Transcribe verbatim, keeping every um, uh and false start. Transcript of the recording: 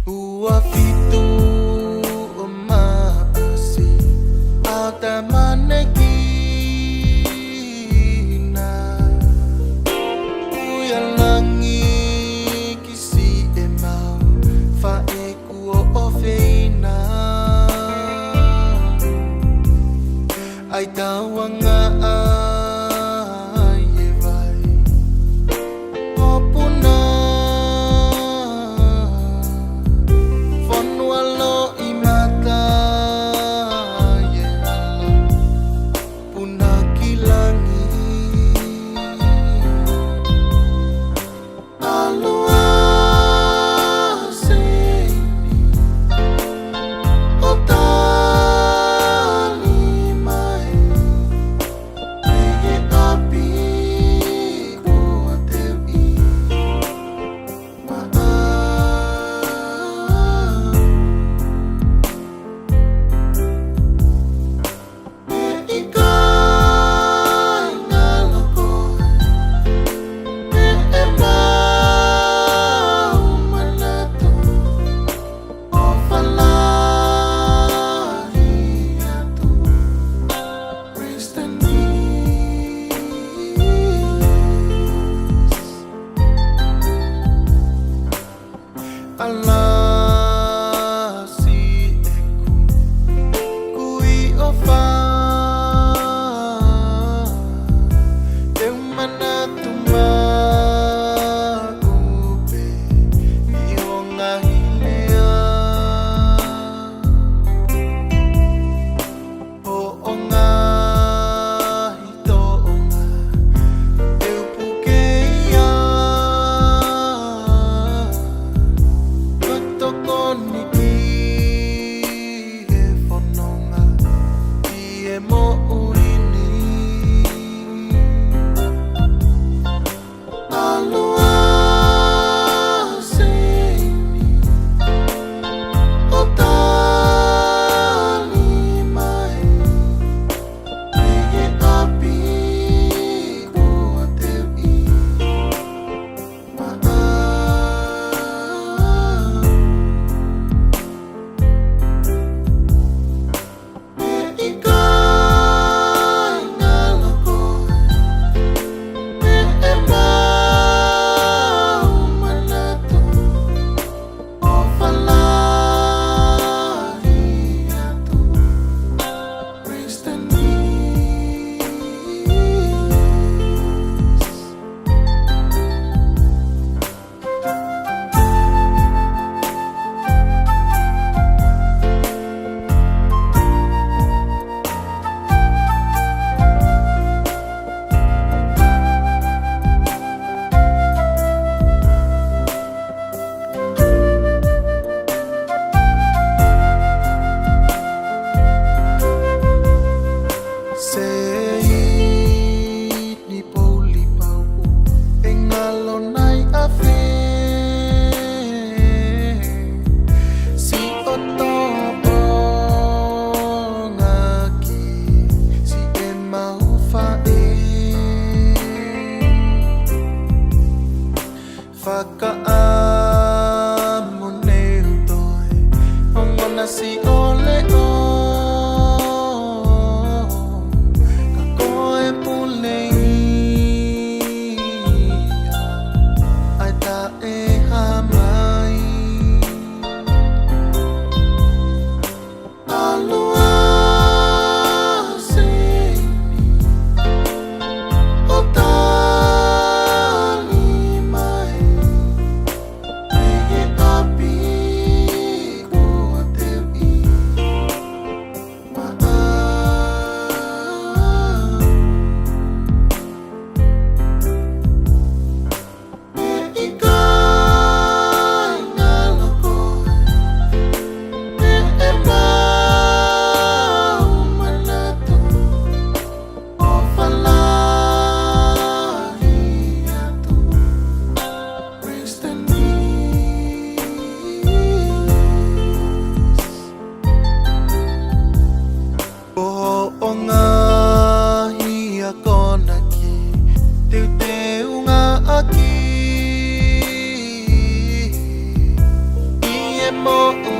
Ua fitu ʻo Maʻasi, ʻa e taʻu mane kina. Kuia langi ki siʻemau faʻē kuo ʻofeina. ʻAi tauangaʻi e vai ʻo Puna, fonua loʻimata ʻi he hala Puna ki langi. ʻAlu ā Seini ʻo tali mai mei he ʻapi kuo teuʻi maʻau. ʻE ʻikai ngalo koe mei heʻemau manatu, ʻofa lahi atu, rest in peace. ʻAlā siʻeku kui ʻofa, te u manatu maʻu pē ʻi hoʻo ngaahi lea. Hoʻo ngaahi toʻonga ʻe upu ke ia, ko e tokoni ki he fononga ʻi he moʻui ni. ʻAlu ā Seini ʻo tali mai mei he ʻapi kuo teuʻi maʻau. ʻE ʻikai ngalo koe mei heʻemau manatu, ʻofa lahi atu, rest in peace. Seini Pouli Pauʻu, ʻe ngalo nai ʻa fē siʻo toʻonga ki siʻemau faʻē? Fakaʻamu ne u toe ongona siʻo leʻo, ka ko e pule ia ʻa e taʻehāmai. ʻAlu ā Seini ʻo tali mai mei he ʻapi kuo teuʻi mo